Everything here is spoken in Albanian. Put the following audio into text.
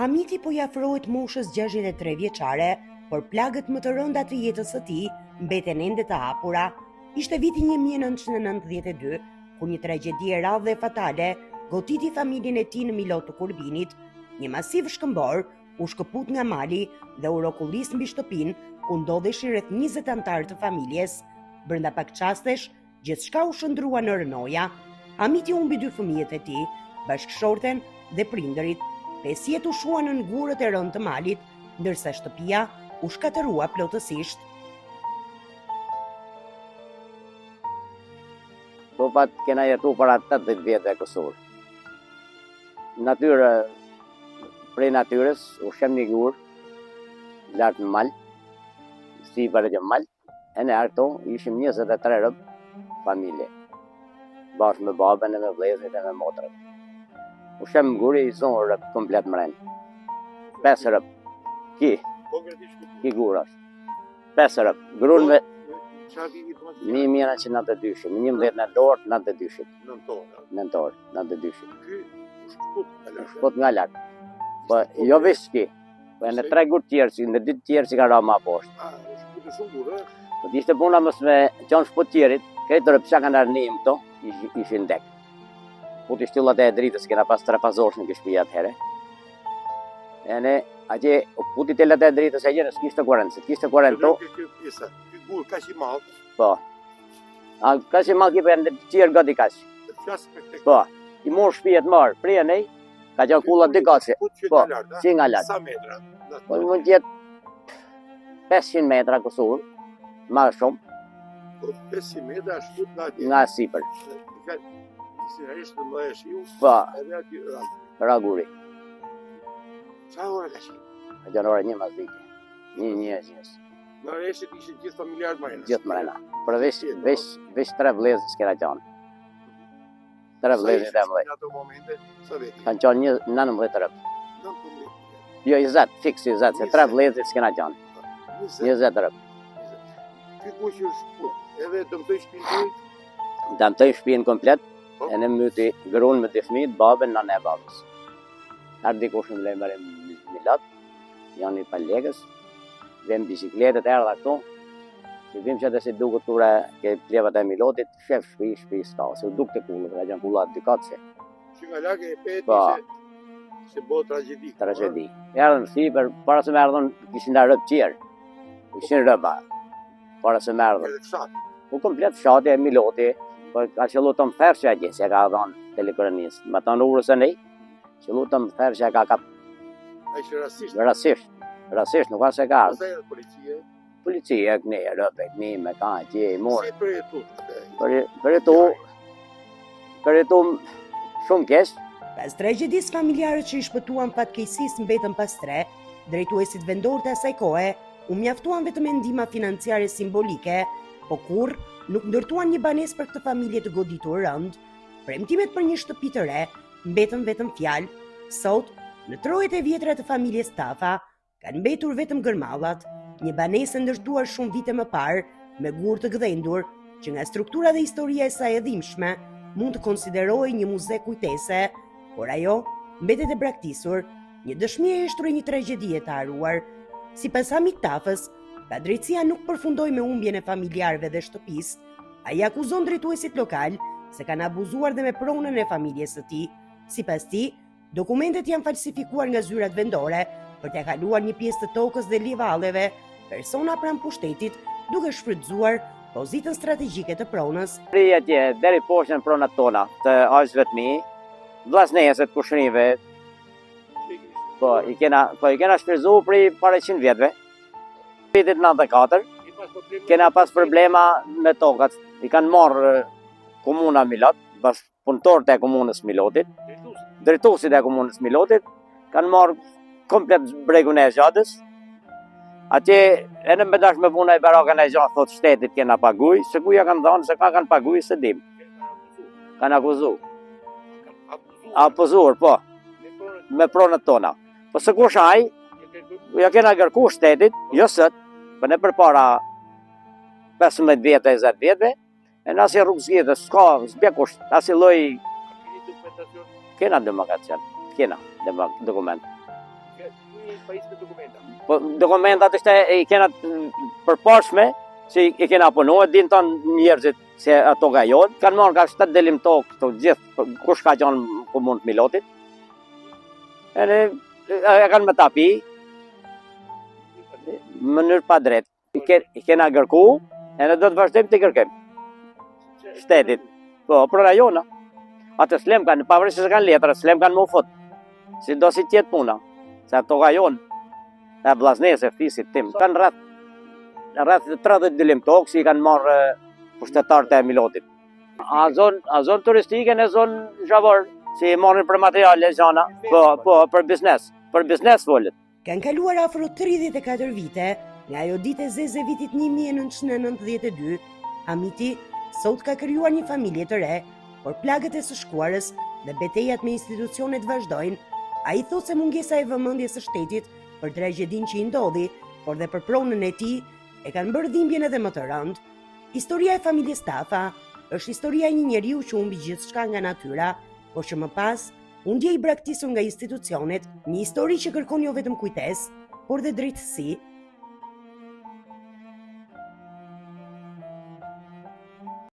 Hamiti po i afrohet moshës 63 vjeçare, por plagët më të rënda të jetës së tij mbeten ende të hapura. Ishte viti 1992, kur një tragjedi e radhë dhe fatale goditi familjen e tij në Milot të Kurbinit. Një masiv shkëmbor u shkëput nga mali dhe u rrokullis mbi shtëpinë ku ndodheshin rreth 20 anëtarë të familjes. Brenda pak çastesh, Gjithçka u shndërrua në rrënoja. Hamiti humbi dy fëmijët e tij, bashkëshorten dhe prindërit. Pesë jetë u shuan nën gurët e rënë të malit, ndërsa shtëpia u shkatërrua plotësisht. Topat kena jetu para 80 vjetëve kusur. Natyrë, prej natyrës, u shem një gur, lartë në mal, si i përë mal, E ne këtu ishim 23 rob familje, bashkë me babën e me vllezërit e me motrat. U shem guri i zonë rob komplet mrenë. 5 rob. Ki. Ki gur është. 5 rob. Grun me... 1992, më 11 nëntor, 92. Nëntor, nëntor, 92. Ky u shkëput nga lart. U shkëput nga lart. Po, jo veç ki. Po janë tre gurë tjerë, si në dy të tjerë që kanë ra ma poshtë. A, u shkëput shumë gurë, e? Po të ishte puna mos me qenë shkëput tjerit, krejt robt që kanë ardhë këto, ishin dek. Po të shtyllat e dritës, kena pas tre fazorsh në shtëpi atëherë. E ne, atje, u kputi telat e dritës e gjene, s'kishte kurrent, se kishte kurrent to. Ky pjesa, ky gur kaq i madh. Po. A kaq i madh ki po janë të tjerë gati kaq. Po. I mor shtëpiat marr, prej anej, Ka qenë kulla dy katëshe. Po, si nga lart. Sa metra? Po mund të jetë 500 metra kusur, më shumë. Po 500 metra është fut nga atje. Nga sipër. Si është në më shiu. Po. Edhe aty ra. Ra guri. Sa ora ka qenë? Ka qenë ora një masdite. Një një e gjysë. Në reshit ishin gjithë familjarët mrena. Gjithë mrena. Përveç, veç, veç tre vllezër s'kena qenë. Tre vëllezërit e mëdhenj. Në ato momente, sa veti? Kanë qenë një 19 rob. 19. Jo, 20, fiks 20, se tre vëllezërit s'kena qenë. 20 rob. Ky gur që është po, edhe dëmtoi shtëpinë tuaj? Dëmtoi shtëpinë komplet, po. e në myti gruan me dy fëmijët, babën, nënën e babës. Erdh dikush në lajmërim Milot, janë i Palekës, vem bicikletet erdha këtu, si vim që atë si duket kur e ke plevat e Milotit, Shef shpi, shpi s'ka, se u dukte kullë, ka qenë kulla dykatëshe. Që nga larg e pe po. se, se bo tragjedi. Tragjedi. Erdhën sipër, para se me erdhën, kishin nda rob tjerë. Kishin roba, para se me erdhën. Edhe fshati. Po komplet fshati e Miloti, po ka qëllu të më therë që atje, se ka dhonë telekronisë. Me tonë urës e nej, qëllu të më therë që e ka kap. A ishte rastisht? Rastisht, rastisht, nuk ka se ka ardhë. Pastaj edhe policia? Policia këne, rob e këne, me ka atje i morë. Si përjetu? Përjetu, përjetu shumë keq. Pas tragjedisë familjarët që i shpëtuan fatkeqësisë mbetën pa strehë, drejtuesit vendorë të asaj kohe u mjaftuan vetëm me ndihma financiare simbolike, po kurrë nuk ndërtuan një banesë për këtë familje të goditur rëndë. Premtimet për një shtëpi të re mbetën vetëm fjalë. Sot, në trojet e vjetra të familjes Tafa, Kanë mbetur vetëm gërmallat, një banesë e ndërtuar shumë vite më parë me gurë të gdhendur, që nga struktura dhe historia e saj e dhimbshme mund të konsiderohej një muze kujtese, por ajo mbetet e braktisur, një dëshmi e heshtur e një tragjedie të harruar. Sipas Hamit Tafës, padrejtësia nuk përfundoi me humbjen e familjarëve dhe shtëpisë. Ai akuzon drejtuesit lokalë se kanë abuzuar dhe me pronën e familjes së tij. Sipas tij, Dokumentet janë falsifikuar nga zyrat vendore për t'ia kaluar një pjesë të tokës dhe livadheve persona pranë pushtetit duke shfrytëzuar pozitën strategjike të pronës. Prej atje deri poshtë janë pronat tona të axhëve të mi, vllaznesë të kushrinjve. Po, i kena, po i kena shfrytëzu prej para 100 vjetëve. Vitit 94 kena pas problema me tokat. I kanë marrë komuna Milot, bas punëtorët e komunës Milotit, drejtuesit e komunës Milotit, kanë marrë komplet bregun e Zhadës, atje edhe me dash me vu naj baraka naj gja, thot shtetit kena paguj, se ku ja kanë dhanë, se ka kanë paguj, s'e dim. Kanë akuzu. Abuzuar, po. Me pronët tona. Po se kush ai, ja kena kërku shtetit, jo sot, po ne përpara 15 vjetë e 20 vjetëve, E në asnjë rrugë zgjidhje, s'ka, s'bje kush, asnjë lloj... Kena dokumentacion, kena dokument. keni pajisë me dokumenta. Po dokumentat është i kena përparshme që i kena punu, e din tanë njerëzit se ato ka jonë. Kanë marrë ka 7 dynym tokë të gjithë, po, kush ka qenë në komunë të Milotit. Edhe e kanë me tapi, në mënyrë pa drejtë. I, ke, i kena kërku, edhe do të vazhdojmë të kërkojmë. Shtetit. Po, prona jona. Atë s'lem kanë, pavarësisht se kanë letra, s'lem kanë me u fut. Si do si t'jetë puna. Se ato ka jonë. E vllaznisë e fisit tim. Kanë rreth, rreth 30 dynym tokë, si i kanë marrë pushtetarët e Milotit. A zonë, a zonë turistike në zonë zhavorr, si i marrin për materiale, gjana, po, po, për biznes, për biznes folet. Kanë kaluar afro 34 vite nga ajo ditë e zezë e vitit 1992. Hamiti sot ka krijuar një familje të re, por plagët e së shkuarës dhe betejat me institucionet vazhdojnë. Ai thotë se mungesa e vëmendjes së shtetit për tragjedinë që i ndodhi, por dhe për pronën e tij, e kanë bërë dhimbjen edhe më të rëndë. Historia e familjes Tafa është historia e një njeriu që humbi gjithçka nga natyra, por që më pas U ndje i braktisur nga institucionet, një histori që kërkon jo vetëm kujtesë, por dhe drejtësi.